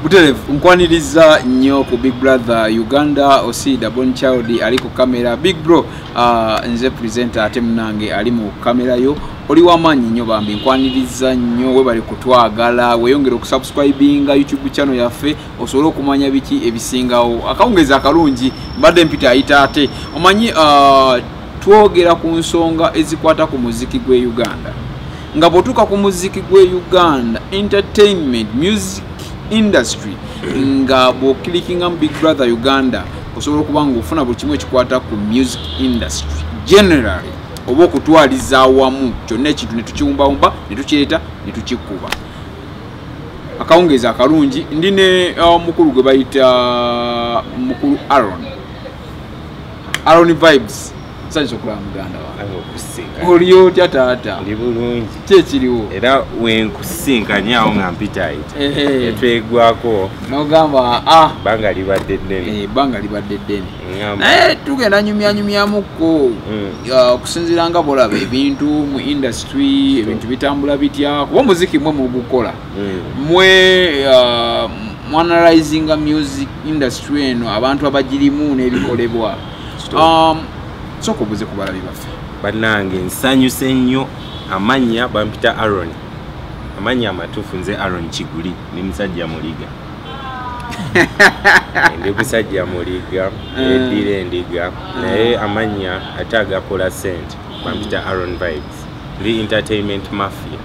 Buterevu nkwaniriza nnyo ku Big Brother Uganda. Osida Bon Child ali ku kamera. Big bro, nze presenter, ate munange ali mu kamera yo. Oli wamaanyi nnyo bambi, nkwaniriza nnyo, webali kutwagala. Weeyongere okusubscribinga YouTube channel yaffe osobole okumanya biki ebisingawo. Akawungezi akalungi, mbadde mpita ayita ate omanyi, twogera ku nsonga ezikwata ku muziki gw'e Uganda. Nga bw'otuuka ku muziki gw'e Uganda, entertainment, music industry, nga bw'oclickinga mu Big Brother Uganda osobola okuba nga ofuna buli kimu ekikwata ku music industry generally, oba okutwaliza awamu kyonna ekintu ne tukiwumbawumba ne tukireeta ne tukikuba. Akawungeezi akalungi, ndi ne mukulu gwe bayita mukulu Aaron, Aaron Vibes. Nsanyusa okulaba muganda wange. Okusinkana. Oli otya taata? Ndi bulungi. Ki ekiriwo? Era wenkusinkanye awo nga mpitaayita Ehe. etwegwako. Nogamba ah. Bbanga libadde ddene. Ebbanga libadde ddene. Ngamba. Naye tugenda nyumyanyumyamuko okusinziira nga bwolaba ebintu mu industry, ebintu bitambula bitya, kuba omuziki mwe mugukola, mwe mwanalyzinga music industry eno, abantu abagirimu n'ebikolebwa. Sooka obuze ku balabi baffe. Bannange, nsanyuse nnyo. Amannya bampita Aaron, amannya amatuufu nze Aaron Kiguli, ndi musajja muliga. Ndi musajja muliga, eddira endiga, naye amannya ate agakola sente bampita Aaron Vibes, ndi entertainment mafia.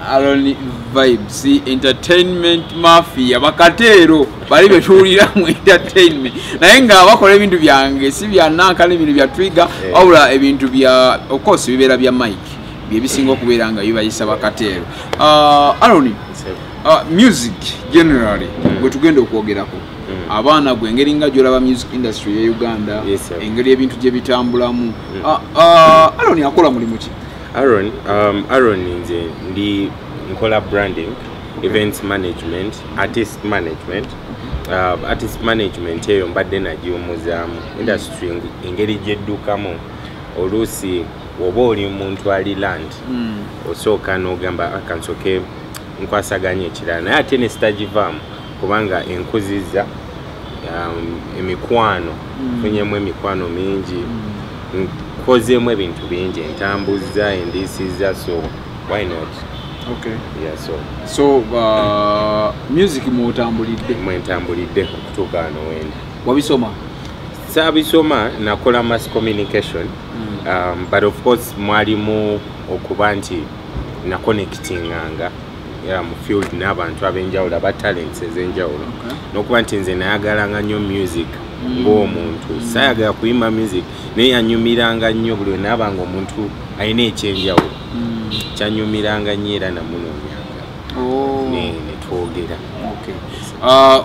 Aaron Vibes, entertainment mafia, bakateero bali betuwulira mu entertainment, naye nga bakola ebintu byange si byanankala, ebintu bya Twiga, wabula ebintu bya, of course, bibeera bya mike byebisinga okubeera nga bibayisa bakateero. Aaron, music generally gwe tugenda okwogerako, abaana gwe engeri nga gyolaba music industry ye Uganda, Yes, sir. engeri ebintu gye bitambulamu. Aaron akola mulimu ki? Aaron, Aaron nze ndi nkola branding, events management, artist management. Artist management eyo mbadde nagiwumuzaamu. Industry engeri gyeddukamu, oluusi oba oli muntu ali land, osooka n'ogamba kansooke nkwasaganya ekirala, naye ate ne sitagivaamu kubanga enkuzizza emikwano, nfunyemu emikwano mingi, nkozeemu ebintu bingi, entambuza, endiisiza, so why not? Yeah, so So music mwotambulidde? Mwentambulidde okutuuka wano wendi. Wabisoma? Saabisoma, nakola mass communication, but of course mwalimu okuba nti naconnectinganga, yeah, mu field n'abantu ab'enjawulo aba talents ez'enjawulo, n'okuba nti nze nayagalanga nnyo music ng'omuntu. Saayagala kuyimba music, naye yanyumiranga nnyo. Buli wenaabanga omuntu alina ekyenjawulo, kyanyumiranga nnyo era namunoonyanga ne twogera. Okay.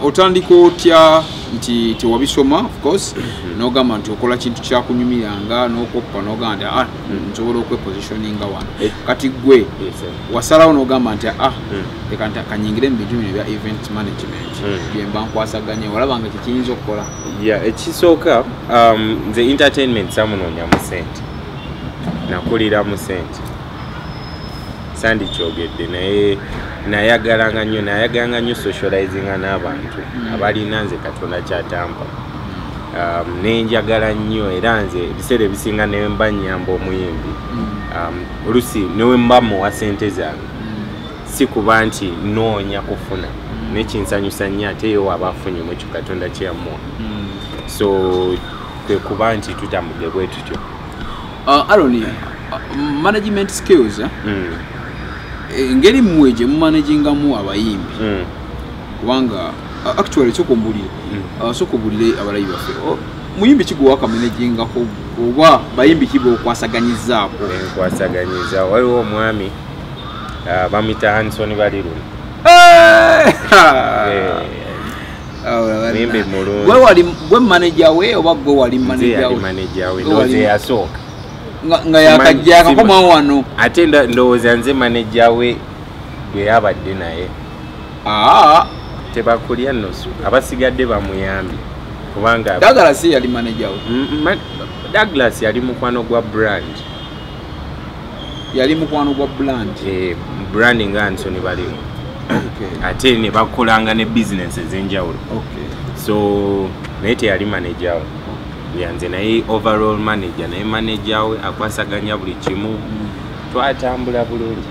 Otandika otya nti tewabisoma, of course, n'ogamba nti okola kintu kyakunyumiranga n'okoppa n'ogamba nti ah, nsobola okwepositioninga wano? Kati gwe Yes, sir. wasalawo n'ogamba nti ah, leka nti kanyingire mu bintu bino ebya event management, byemba nkwasaganye, walaba nga kyekiyinza okukola? Yeah, ekisooka, nze entertainment samunoonya mu sente, nakulira mu sente, sandikyogedde, naye nayagalanga nnyo, nayagalanga nnyo socializinga n'abantu abalina nze Katonda kyatampa. Nenjagala nnyo, era nze ebiseera ebisinga newe mba nnyamba omuyimbi, olusi newe mba muwa sente zange, si kuba nti noonya kufuna, nekinsanyusa nnyo ate ye waba afunyemu ekyo Katonda kyeyamuwa. So kwe kuba nti tutambudde bwe tutyo. Aaron, management skills, eh? Engeri mmwe gye mumanagingamu abayimbi, kubanga actually sooka ombulire, sooka obulire abalabi baffe. Muyimbi ki gwe wakamanagingako oba bayimbi ki b'okwasaganyizaako? Enkwasaganyiza, waliwo omwami, bamuyita Hanson Baliruno. Muyimbi mulungi. Gwe wali gwe manager we oba gwe wali Nze manager yali we? manager we. Gwe wali- Ndowooza eyasooka. Nga yakajja yakakomawo wano? Ate ndowooza nze manager we gwe yabadde naye. Aa. Tebakulya nnosu, abasigadde bamuyambye kubanga Douglas yali manager we? Douglas yali mukwano gwa brand. Yali mukwano gwa brand? Eh, brand nga Anthony Balimu. Ate ne bakolanga ne business ez'enjawulo. So naye teyali manager we, yanze naye overall manager, naye manager we akwasaganya buli kimu. Twatambula bulungi.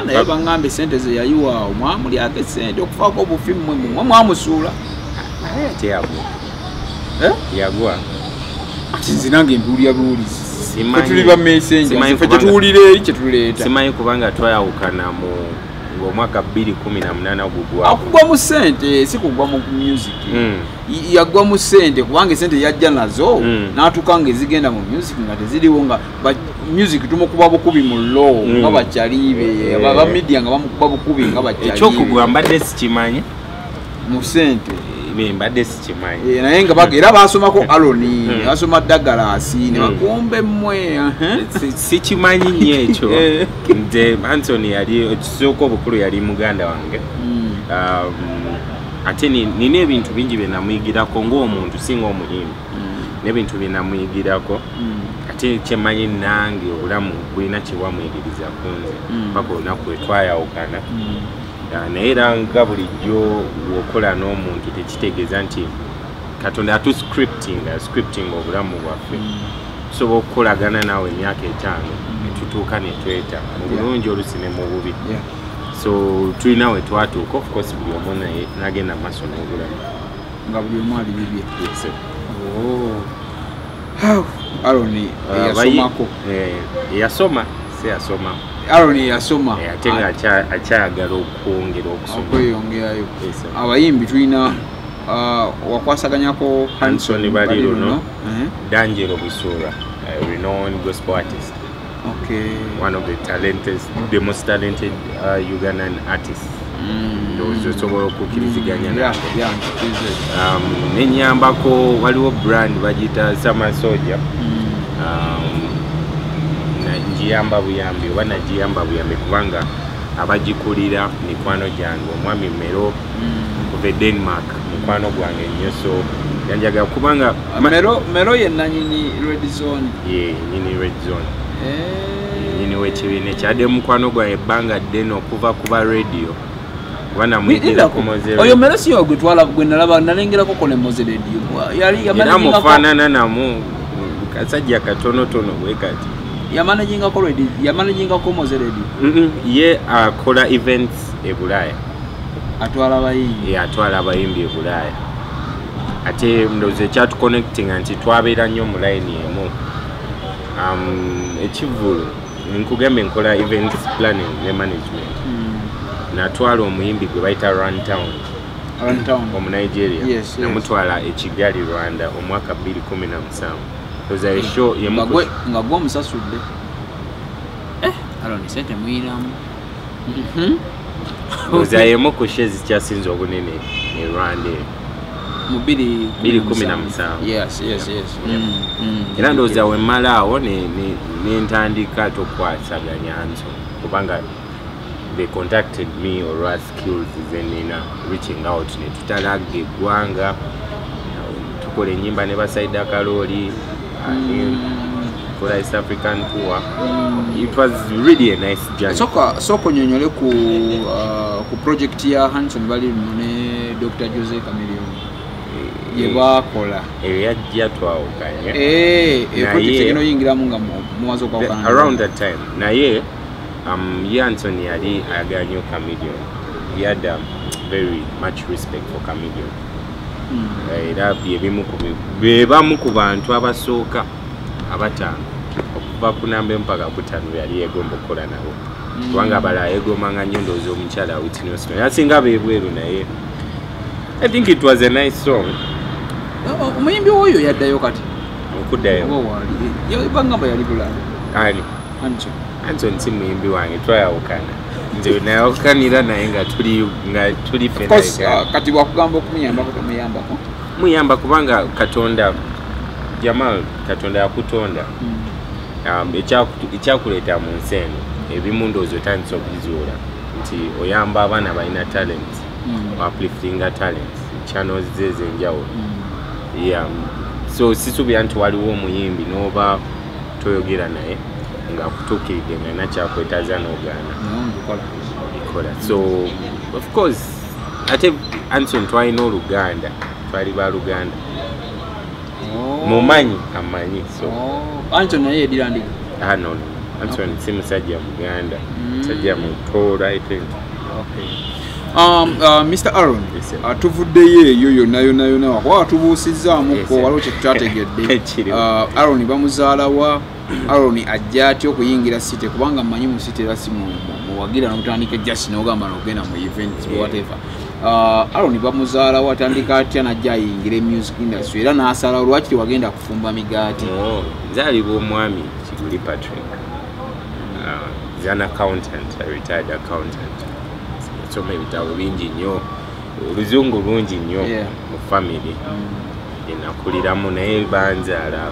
Naye baŋŋambe sente ze yayiwaawo mwamulyako esente okufaako obufi mmwe mumwe mwamusuula. Naye ate yagwa. Yagwa. Ati nze nange mbiwulira biwulizi. Tuli ba messenger, ffe kyetuwulira eri kyetuleeta. Simanyi kubanga twayawukana mu ng'omwaka 2018 gugwako. Akugwa mu ssente, si kugwa mu music. Yagwa mu ssente kubanga essente yajja nazo n'atuuka ng'ezigenda mu music nga teziriwo, nga music tumukuba bukubi mu law nga bakyalibe, aba media nga bamukuba bukubi nga bakyalibe. Ekyokugwa mbadde sikimanyi. Mu ssente. Mbadde sikimanyi. Naye nga era baasomako Aloni, basoma Douglas, ne bakumbe mmwe. Sikimanyi nnyo ekyo. Nze Anthony yali ekisooka obukulu yali muganda wange. Ate nina ebintu bingi bye namuyigirako ng'omuntu si ng'omuyimbi. N'ebintu bye namuyigirako. Ate kyemanyi nange obulamu bulina kye bwamuyigiriza ku nze paka olunaku lwe twayawukana. Naye era nga bulijjo bw'okola n'omuntu tekitegeeza nti Katonda atu scripting obulamu bwaffe. Tusobola okukolagana naawe emyaka 5 ne tutuuka ne tweta mu bulungi oluusi ne mu bubi. So tulina we twatuuka, of course buli omu naye n'agenda mu maaso n'obulamu. Nga buli omu ali bibye. Aroni eyasomako. Eyasoma, si yasoma. Aroni yasoma. Ate nga akyayagala okwongera okusoma. Okweyongerayo. Abayimbi tulina wakwasaganyako Hanson Baliruno, D'Angelo Busura, a renowned gospel artist. One of the most talented Ugandan artists. Ndowooza osobola okukkiriziganya nange. Nenyambako waliwo brand bagiyita Summer Soldier. Ngiyamba buyambi oba nagiyamba buyambi kubanga abagikulira mikwano gyange, omwami Mero kuva e Denmark mukwano gwange nnyo, so yanjaga kubanga Mero ye nannyini Red Zone. Ye nnyini Red Zone. Nnyini w'ekibiina ekyadde mukwano gwange ebbanga ddene okuva ku ba radio. Kuba namuyigirako Moze Oyo Mero si yo gwe twala gwe nalaba nalengerako ko ne Moze Radio. Yali era mufaanana namu kasajja katonotono bwe kati. Yamanagingako Radio, yamanagingako Moze Radio. Ye akola events e Bulaya. Atwala abayimbi. Ye atwala abayimbi e Bulaya. Ate ndowooza ekyatuconnecting nti twabeera nnyo mu line emu. Ekivvulu nkugambe nkola events planning ne management. Natwala omuyimbi gwe bayita Runtown. Runtown. Omu Nigeria. Namutwala e Kigali, Rwanda omwaka 2017. Ndowooza eshow nga gwe omusasudde. Aroni sente muyiramu. Ndowooza y'emu ku show ezikyasinze obunene e Rwanda eyo. Mu 2017. Yes. Era ndowooza we mmala awo ne ntandika tokwasaganya Hanson kubanga they contacted me olwa skills ze nnina reaching out ne tutalaga eggwanga tukola ennyimba ne basaida Kaloli, kola East African tour. It was really a nice journey. Soko nyonyole ku project ya Hanson Baliruno ne Dr. Jose Chameleone ye bakola. Yajja twawukanye. Project eno yingiramu nga muwazo kwawukana. Around that time. Naye Hanson yali ayagala nnyo Chameleone. He had very much respect for Chameleone. Era bebamu ku bantu abasooka abataano okuva ku namba mpaka ku 5 yali yeegomba okukola nabo. Kubanga abalala yeegombanga nnyo ndowooza omukyala Whitney Houston. Yasinga beebweru naye I think it was a nice song. Omuyimbi oyo yaddayo kati? Okuddayo. Bangamba yali Bulaya. Ani? Hanson. Hanson si muyimbi wange, twayawukana. Nze nayawukanira naye nga tuli ffenna. Of course, kati bwakugamba okumuyambako tomuyambako? Muyamba kubanga Katonda, Jamal, Katonda yakutonda. Ekyakuleeta mu nsi eno, ebimu ndowooza otandise okubizuula nti oyamba abaana balina talents, upliftinga talents, channels ze ez'enjawulo. Yeah. So sisuubira nti waliwo omuyimbi n'oba toyogera naye ng'akutuukiridde nga alina kyakwetaaza n'ogaana. Kola. So of course ate Anson twalina oluganda, twali baluganda. Mumanyi amanyi so. Anson naye yedira Ndiga? No. Anson si musajja Muganda. Musajja Mutooro, I think. Okay. Mr. Aaron, Yes, sir. tuvuddeyo eyo yonna yonna yonna wakuba tubuusizaamuko Yes, sir. waliwo kye tutategedde. Kiriwo. Aaron bamuzaala wa? Aaron ajja atya okuyingira city? Kubanga mmanyi mu city era si muwagira n'otandika just n'ogamba n'ogenda mu event, whatever. Aaron bamuzaala wa, atandika atya n'ajja ayingira music industry era n'asalawo lwaki tewagenda kufumba migaati? Oh, nzaalibwa omwami Kiguli Patrick. He's an accountant, a retired accountant. Yasoma ebitabo bingi nnyo, oluzungu lungi nnyo mu family. Nakuliramu naye banzaala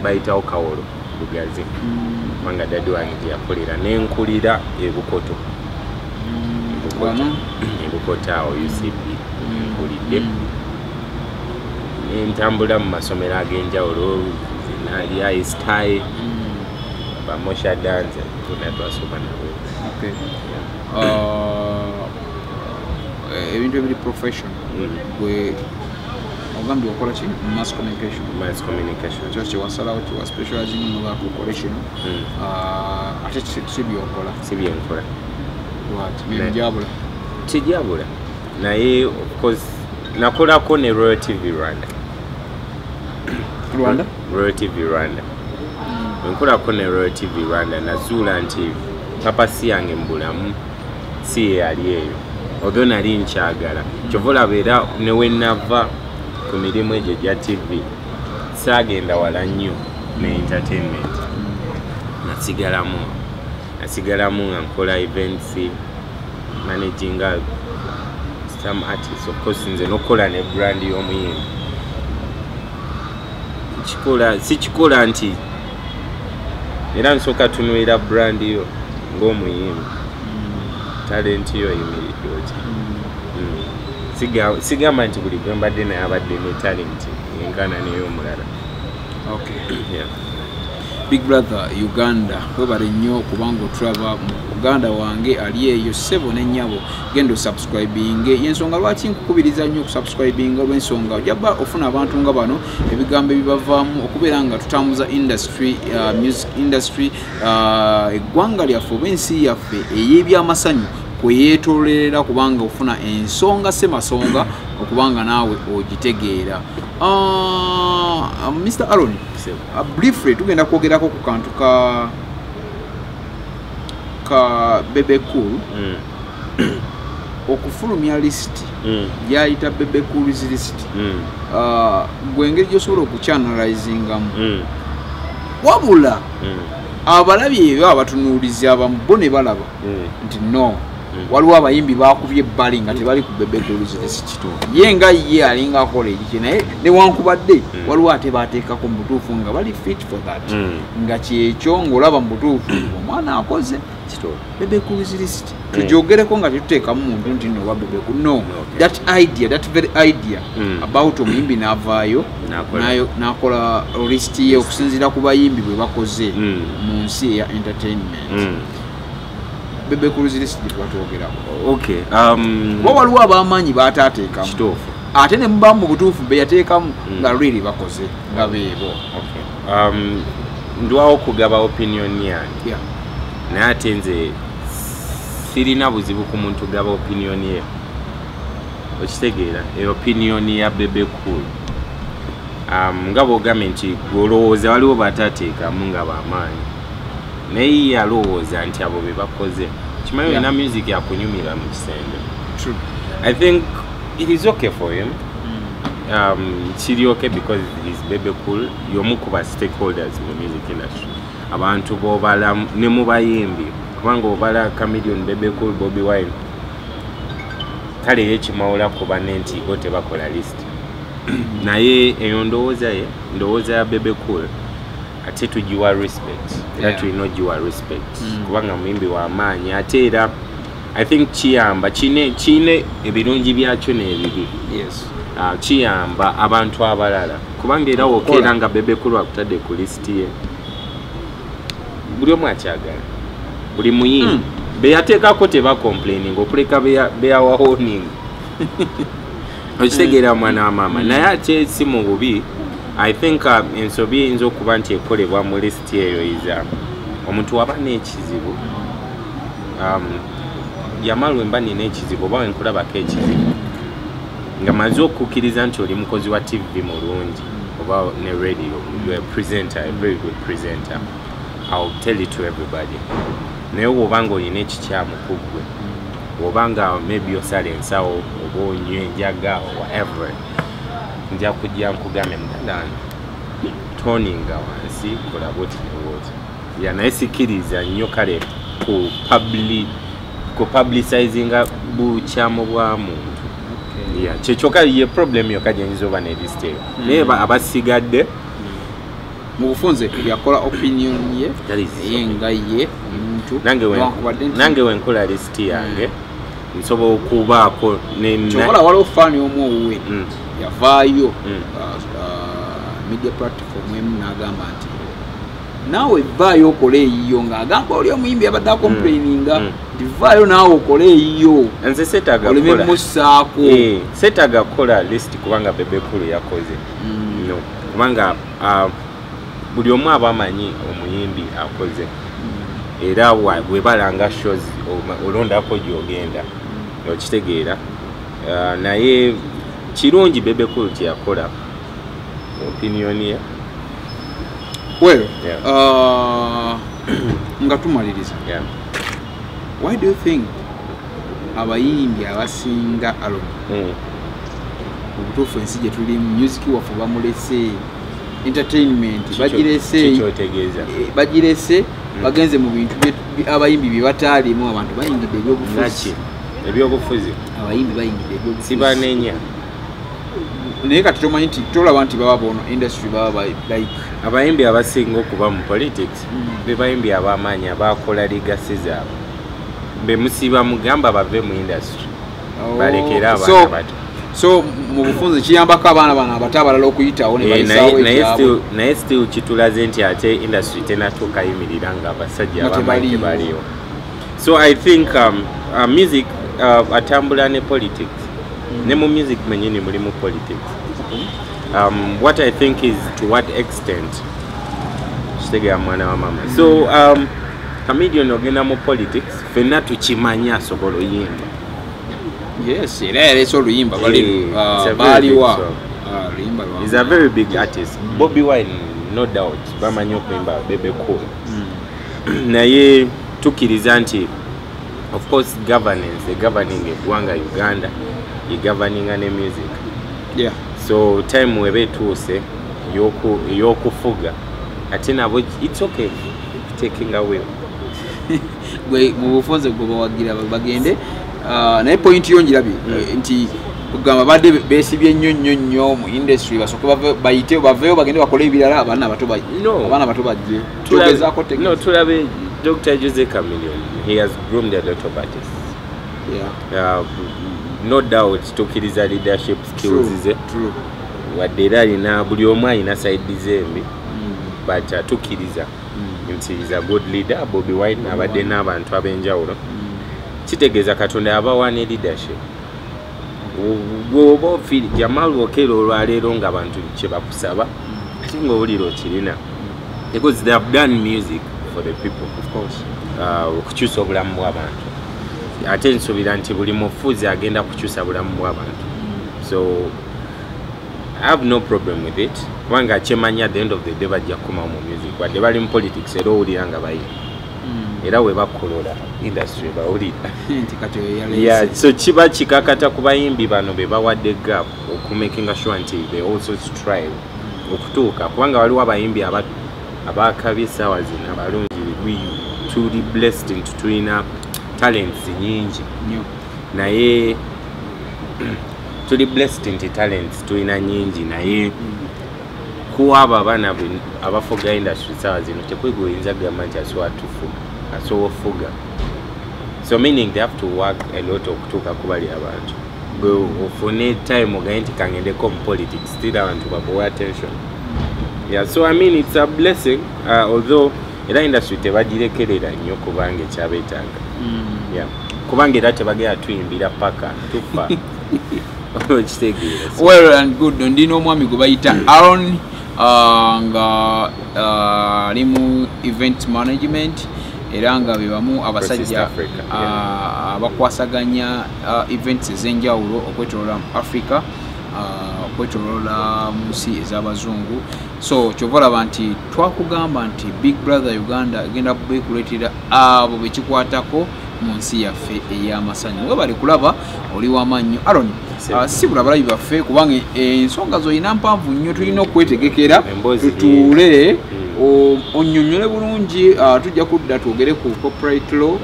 bayitawo Kawolo Lugazi, kubanga daddy wange gye yakolera, nenkulira e Bukoto. Wano? E Bukoto awo UCB nkulidde. Nentambula mu masomero ag'enjawulo, nali Istai, Bamosha Dance, tuna twasoma nabo. Okay. Ebintu ebiri professional, gwe ogambye okola ki? Mass communication. Mass communication. Kyo kyewasalawo kiwa specializing mu okole kino. Ate si byokola? Si byenkola. Lwaki? Mirimu gyabula? Tegyabula, naye of course nakolako ne Royal TV Rwanda. Rwanda? Royal TV Rwanda. Nkolako ne Royal TV Rwanda, nazuula nti purpose yange mu bulamu si ye yali eyo, although nali nkyagala. Kyova olaba era ne we nava ku mirimu egyo egya TV saagenda wala nnyo ne entertainment, nasigalamu nga nkola events, managinga some artists. Of course nze n'okukola ne brand y'omuyimbi nkikola, sikikola nti era nsooka tunuulira brand yo ng'omuyimbi, talent yo eyimiridde oti. Sigamba nti buli gwe mbadde naye abadde ne talent enkana n'ey'omulala. Okay. Yeah. Big Brother Uganda, webale nnyo kubanga otulaba. Muganda wange ali eyo, ssebo n'ennyabo, genda osubscribinge. Yensonga lwaki nkukubiriza nnyo okusubscribinga, olw'ensonga ojaba ofuna abantu nga bano ebigambo ebibavaamu okubeera nga tutambuza industry, music industry, eggwanga lyaffe oba ensi yaffe ey'ebyamasanyu kweyeetoolera, kubanga ofuna ensonga semasonga okubanga naawe ogitegeera. Mr. Aaron, briefly tugenda kwogerako ku kantu ka Bebe Cool okufulumya list gyayita Bebe Cool's list. Gwe engeri gyosobola okukyanalyzingamu, wabula abalabi ebyo abatunuulizi abamu bo ne balaba nti no, waliwo abayimbi bakubye ebbali nga tebali ku Bebe Cool's list. Kituufu. Ye nga ye alinga akola ekikye, naye newankubadde waliwo ate bateekako mu butuufu nga bali fit for that, nga kyekyo ng'olaba mu butuufu omwana akoze Kituufu. Bebe Cool's list. Tugyogereko nga tetuteekamu muntu nti no oba Bebe Cool, no. Okay. That idea, that very idea about omuyimbi n'avaayo n'akola list ye okusinziira ku bayimbi bwe bakoze mu nsi eya entertainment. Bebe Cool's list gye tuba. Okay. Kuba waliwo ab'amaanyi baataateekamu, Kituufu. ate ne mubamu mu butuufu be yateekamu nga really bakoze nga beebo. Okay. Ndwawo okugaba opinion yange, naye ate nze sirina buzibu ku muntu gaba opinion ye. Okitegeera, e opinion ya Bebe Cool, nga bwogambye nti olowooza waliwo batateekamu nga bamaanyi, naye ye alowooza nti abo be bakoze. Kimanyi olina music akunyumira mu kisenge. True. I think it is okay for him. Kiri okay because he's Bebe Cool, y'omu ku ba stakeholders mu music industry, abantu b'obala ne mu bayimbi, kubanga obala Chameleon, Bebe Cool, Bobi Wine. Kale ye kimawula ku banne nti bo tebakola list, naye eyo ndowooza ye, ndowooza ya Bebe Cool, ate tugiwa respect era tulina ogiwa respect kubanga muyimbi w'amaanyi. Ate era I think kiyamba, kiine ebirungi byakyo n'ebibi. Kiyamba abantu abalala, kubanga era wokeera nga Bebe Cool akutadde ku list ye, buli omu akyagala, buli muyimbi. Beyateekako tebacomplaining okuleka beyawa warning. Okitegeera mwana wa maama? Naye ate si mu bubi. I think ensobi eyinza okuba nti ekolebwa mu list eyo is omuntu waba n'ekizibu, Jamal, wemba nina ekizibu oba wenkulabako ekizibu nga maze okukkiriza nti oli mukozi wa TV mulungi oba ne radio, you are a presenter, a very good presenter, I'll tell it to everybody. Naye bw'oba nga olina ekikyamu ku ggwe, bw'oba nga maybe osala ensawo oba onywa enjaga or whatever, nja kujja nkugambe, "Muganda wange, toninga wansi, kola bwoti ne bwoti." Ya, naye sikkiriza nnyo kale ku publicizinga bukyamu bwa muntu. Yeah, kyekyokka ye problem yokka gyenyinza oba ne list eyo. Naye abasigadde Mu bufunze yakola opinion ye That is ye nga ye omuntu. Newankubadde nti Nange wenkola list yange nsobola okubaako Kyokola waliwo fan omu owuwe yavaayo media platform emu n'agamba nti naawe vaayo okole eyiyo, ng'agamba oli omuyimbi abadde acomplaininga nti vaayo naawe okole eyiyo Nze seetaaga oleme kukola mussaako. Eh, seetaaga kukola list kubanga Bebe Cool yakoze. No, kubanga buli omu aba amanyi omuyimbi akoze, era bwe balanga shows olondako gyogenda, okitegeera? Naye kirungi Bebe Cool kyeyakola, opinion ye. Well, Yeah. nga tumaliriza, why do you think abayimbi abasinga alo obutuufu ensi gye tulimu music waffe bamulese, entertainment bagirese? Kikyotegeeza? Eh, bagirese, bagenze mu bintu abayimbi bye bataalimu. Abantu bayingidde ebyobufuzi. Naki ebyobufuzi? Abayimbi bayingidde ebyobufuzi. Sibanenya. Naye kati tomanyi nti tolaba nti baba bono industry baba like Abayimbi abasinga okuba mu politics be bayimbi ab'amaanyi abakola legacy zaabwe, be musiiba mugamba bave mu industry balekere abaana bato. So mu bufunze kiyambako abaana bano abato abalala okuyitawo ne Eh, bayisaawo naye ekyabwe. Naye still kitulaze nti ate industry tenatuuka yimirira nga abasajja Nga ab'amaanyi tebaliiwo. tebaliiwo. So I think music atambula ne politics, ne mu music menyini mulimu politics. What I think is to what extent, kitegeera mwana wa mama? So Chameleone ogenda mu politics, fenna tukimanyi asobola oyimba. Yes, era yaleese oluyimba bali Eh, it's a very baaliwa big song. Ah, oluyimba lwa He's a very big artist. Bobby Wine, no doubt, bamanyi okuyimba, Bebe Cool. Naye tukkiriza nti of course governance, egoverning eggwanga Uganda, egoverninga ne music. So time weba etuuse ey'okufuga ate nabo it's okay taking away. Gwe mu bufunze gwe bawagira bagende. Ah, naye point yo ngirabye. Eh, nti kugamba badde beesibye nnyo nnyo nnyo mu industry, basooke bayite baveeyo bagende bakole ebirala, abaana abato No. abaana abato bajje tugezaako. No, tulabe Dr. Jose Chameleone, he has groomed a lot of artists. No doubt tukkiriza leadership skills ze, True. wadde era alina, buli omu alina side ze embi, but tukkiriza nti is a good leader. Bobi Wine abadde n'abantu ab'enjawulo. Kitegeeza Katonda abawa ne leadership. Bw'oba ofiri Jamal Okello olwaleero nga abantu kye bakusaba ate ng'owulira okirina, because they have done music for the people. Of course. Okukyusa obulamu bw'abantu, ate nsuubira nti buli mufuzi agenda kukyusa bulamu bw'abantu. So I have no problem with it, kubanga kyemanyi at the end of the day bajja kukomawo mu music, wadde bali mu politics, era owulira nga bayimba, era we bakolola industry bawulira. Nti kati oyo yaleese. Yeah, so kiba kikakata ku bayimbi bano be bawadde gap okumakinga sure nti they also strive okutuuka, kubanga waliwo abayimbi abakabye essaawa zino abalungi. Tuli blessed nti tulina talents nyingi. Nnyo. Naye tuli blessed nti talents tulina nyingi, naye ku abo abaana abafuga industry saawa zino tekuli gwe oyinza kugamba nti asobola tufuga, asobola ofuga. So meaning they have to work a lot okutuuka ku bali abantu. Gwe ofune time ogaye nti kangendeko mu politics, still abantu bakuwa attention. Yeah, so I mean, it's a blessing, although Era industry tebagirekerera nnyo kubanga ekyabeetaaga. Yeah. Kubanga era tebagenda tuyimbira paka tufa. Okitegeera? Well and good. Ndina omwami gwe bayita Aaron, nga ali mu event management, era nga be bamu abasajja Africa, yeah. abakwasaganya events ez'enjawulo okwetoloola mu Africa, okwetoloola mu nsi ez'abazungu. So kyova olaba nti twakugamba nti Big Brother Uganda egenda bekuleetera abo bekikwatako mu nsi yaffe ey'amasanyu. Webale kulaba, oli w'amaanyi, Aaron. Sibula abalabi baffe, kubanga ensonga zoyina mpanvu nnyo, tulina okwetegekera Emboozi. tutuule onnyonnyole bulungi. Tujja kudda twogere ku copyright law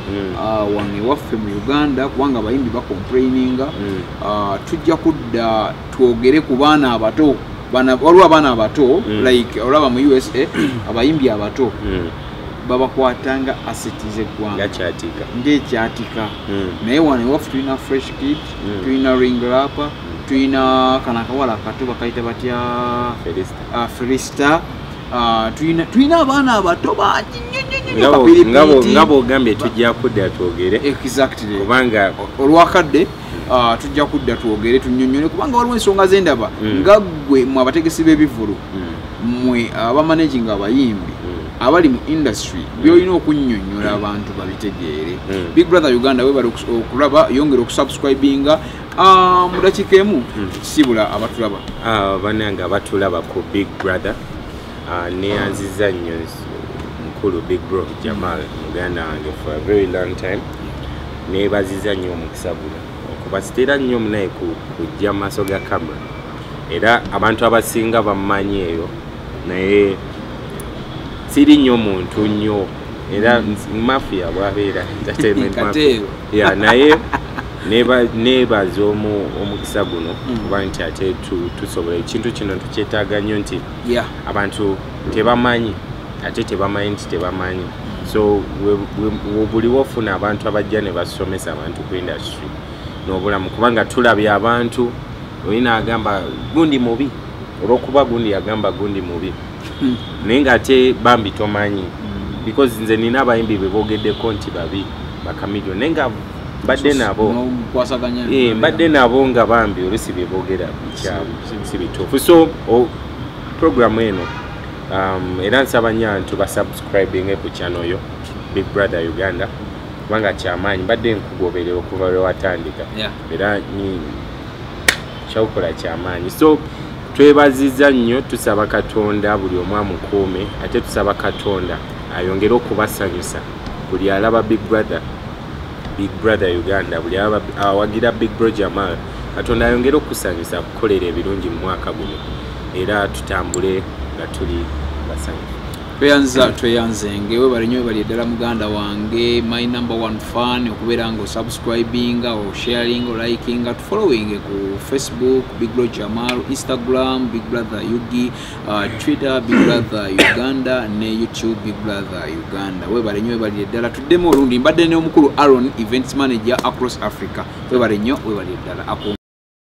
wano ewaffe mu Uganda, kubanga abayimbi bacomplaininga. Tujja kudda twogere ku baana abato. Waliwo abaana abato, like olaba mu USA abayimbi abato babakwatanga asset z'eggwanga. Ngakyatika. Ng'ekyatika. Naye wano ewaffe tulina Fresh Kid, tulina Ring Rapper, tulina kano akawala akato bakayita batya? Felista. Felista. Tulina abaana abato bangi nnyo nnyo nnyo, Nga Kapiripiti. Nga bwogambye, tujja kudda twogere Exactly. kubanga Olwakadde tujja kudda twogere, tunnyonnyole, kubanga waliwo ensonga zendaba nga ggwe mwe abategesi b'ebivulu, mmwe abamanaginga abayimbi abali mu industry, byolina okunnyonnyola abantu babitegeere. Big Brother Uganda, webale okulaba, yongera okusubscribinga. Mu dakiika emu sibula abatulaba. Bannange abatulaba ku Big Brother, neyanziza nnyo mukulu Big Bro Jamal, muganda wange for a very long time. Nebaziza nnyo omukisa guno okuba sitera nnyo munaye kujja mu maaso ga camera, era abantu abasinga bammanyi eyo, naye siri nnyo muntu nnyo, era mafia bwabeera entertainment mafia. Kateero. Yeah, naye nebaza omukisa guno kuba nti ate tusobola ekintu kino tukyetaaga nnyo nti abantu tebamanyi, ate tebamanyi nti tebamanyi. So buli wofuna abantu abajja ne basomesa abantu ku industry n'obulamu, kubanga tulabye abantu, olina agamba gundi mubi olwokuba gundi yagamba gundi mubi, naye ng'ate bambi tomanyi, because nze nina abayimbi be boogeddeko nti babi, bakamiliyoni, naye nga mbadde nabo. N'okwasaganya. Mbadde nabo nga bambi olusi bye boogera bikyamu, si bituufu. So programu eno, era nsaba nnyo abantu basubscribinge ku channel yo Big Brother Uganda, kubanga kyamaanyi. Mbadde nkugoberera okuva lwe watandika, era kyakukola kyamaanyi. So twebaziza nnyo, tusaba Katonda buli omu amukuume, ate tusaba Katonda ayongere okubasanyusa. Buli alaba Big Brother, Big Brother Uganda, buli awagira Big Bro Jamal, Katonda ayongere okusanyusa, akukolera ebirungi mu mwaka guno, era tutambule nga tuli basanyufu. Tweyanza, tweyanzenge. Webale nnyo, webali ddala muganda wange, my number one fan, okubeera nga osubscribinga, osharinga, olikinga, tufollowing ku Facebook Big Bro Jamal, Instagram Big Brother Ugi, Twitter Big Brother Uganda ne YouTube Big Brother Uganda. Webale nnyo, webali ddala. Tuddemu olundi. Mbadde n'omukulu Aaron, events manager across Africa. Webale nnyo, webali ddala.